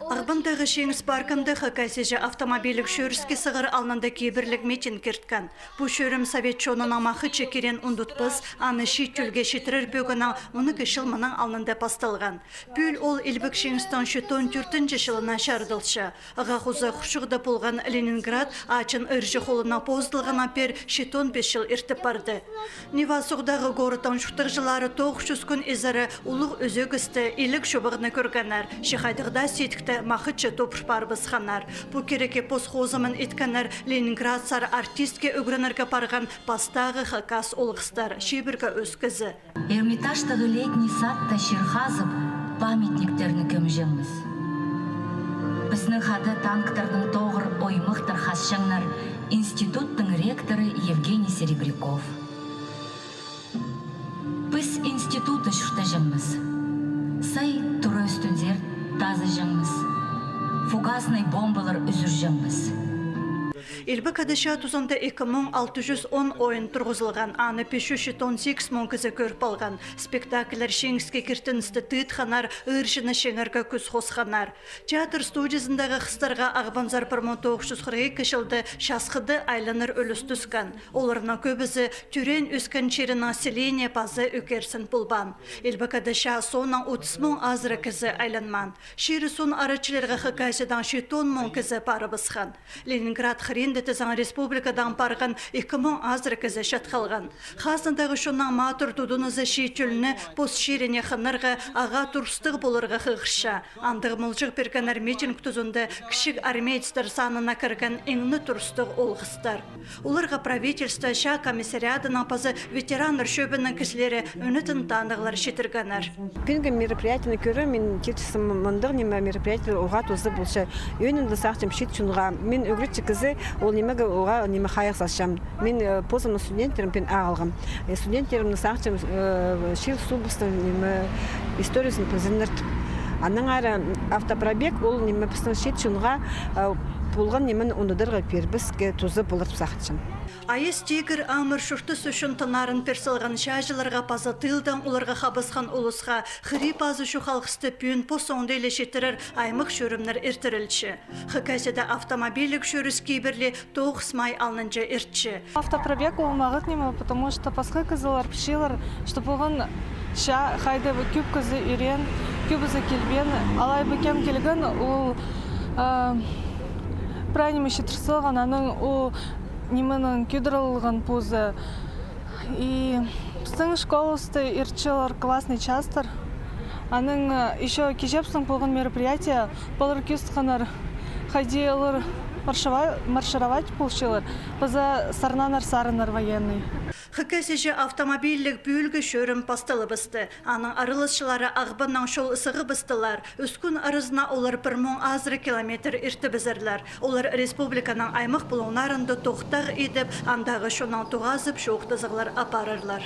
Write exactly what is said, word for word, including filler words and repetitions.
Ағбандағы Чиңіс паркында Хакасияҷа автомобильліг чӧріске сығар алнында кибірліг митинг ирткен. Пу чӧрім совет чонының махачы кирен ундутпас, аны чиит чӧлге читірер пӧгінең он ікі чыл мының алнында пасталған. Пӱӱл ол Илбек Чиңістің читон тӧртінҷі чылына чарыдылча. Ағаа хоза хурчығда полған Ленинград ачын ырҷы холынаң позылғаннаң пеер читон пис чыл иртіп парды. Нева суғдағы городтың чуртағҷылары тоғыс чӱс кӱн изері улуғ ӧзегісті, иліг чобағны кӧргеннер, че хайдағ даа сидікті махачы топыр парыбысханнар. Пу кирекке пос хозымын иткеннер Ленинград сар артистке ӱгренерге парған пастағы хакас оолғыстар, чибіргі ӧс кізі. Эрмитажтағы Летний садта чир хазып, памятниктерні кӧмҷеңміс. Пістің хада танктарның тоғыр оймахтар хасчаңнар институттың ректоры Евгений Серебряков. Піс институтты чуртаҷаңмыс. Сай тура ӱстӱнзер тазыҷаңмыс. Фугасный бомбалар ӱзӱрҷеңміс. Илбек Ада чаа тузында ікі муң алты чӱс он ойын турғызылған, аны пис чӱс читон сигіс муң кізі кӧріп алған. Спектакльлер чиңіске киртіністі тыытханнар, ырҷыны чиңерге кӱс хосханнар. Театр студиязындағы хыстарға Ағбанзар пір муң тоғыс чӱс хырых ікі чылда часхыда айланар ӱлӱс тӱскен. Оларның кӧбізі тӧреен-ӧскен чирінің селение паза ӧкерсін полбаан. Илбек Ада чаа соонаң отыс муң азыра кізі айланмаан. Чирі-суун арачыларға Хакасиядаң читон муң кізі парыбысхан. Ленинград хыринда тізең республикадаң парған ікі муң азыра кізі чатхалған. Хазнадағы чонның матыр тудынызы чиит чӧлні пос чиріне хынарға, ағаа турыстығ поларға хығырча. Андағ мылҷығ пиргеннер митинг тузында кічіг армеецтер санына кірген иң не турыстығ оолғыстар. Оларға правительство, чаа комиссариадының паза ветераннар чӧбінің кізілері ӱнетін танығлар читіргеннер. Пӱӱнгі мероприятиені кӧріп, мин тіпчем, мындағ ниме мероприятие уғаа туза полча. Ӧӧнінде сағынчам чиит чонға. Мин ӱгретчі кізі, ол нимеге уғаа ниме хайығ салчам. Мин, э, позымның студенттерім пеер ағылғам. Э, студенттерімні сағынчам, э, чир-суубыстың ниме историязын пілзіннер тіп. Анаң ары автопробег ол ниме пістің чиит чонға, э, полған нимені ундударға пеер піске туза полар тіп сағынчам. Айас тигір амыр чуртас ӱчӱн тыннарын пир салған чааҷыларға паза тылдаң оларға хабысхан улусха хыри пазы чох алғысты пӱӱн пос оңдайлы читірер аймах чӧрімнер иртірілче. Хакасияда автомобильліг чӧріс кибірліг тоғыс май алнынҷа иртче. Автопробег ол мағат ниме, потому что пасха кізілер пілчелер, что полған чаа хайда кӧп кізі ӱреен, кӧбізі килбеен, алай ба кем килген, ол, а, прай ниме читір салған, анаң ол нименің кӧдірілген позы. И пістің школабыста иртчелер классный частар. Анаң, э, ещё кичепсің полған мероприятие, полар кӧзіткеннер, хайди олар маршева-, маршировать полчалар, паза сарнаннар сарыннар военный. Хакасияҷа автомобильліг пӱӱлгі чӧрім пасталыбысты. Аның араласчылары Ағбаннаң чол сығыбыстылар. Ӱс кӱн аразына олар пір муң азыра километр иртібізерлер. Олар республиканың аймах пулуңнарында тохтағ идіп, андағы чоннаң тоғазып, чоохтазығлар апарарлар.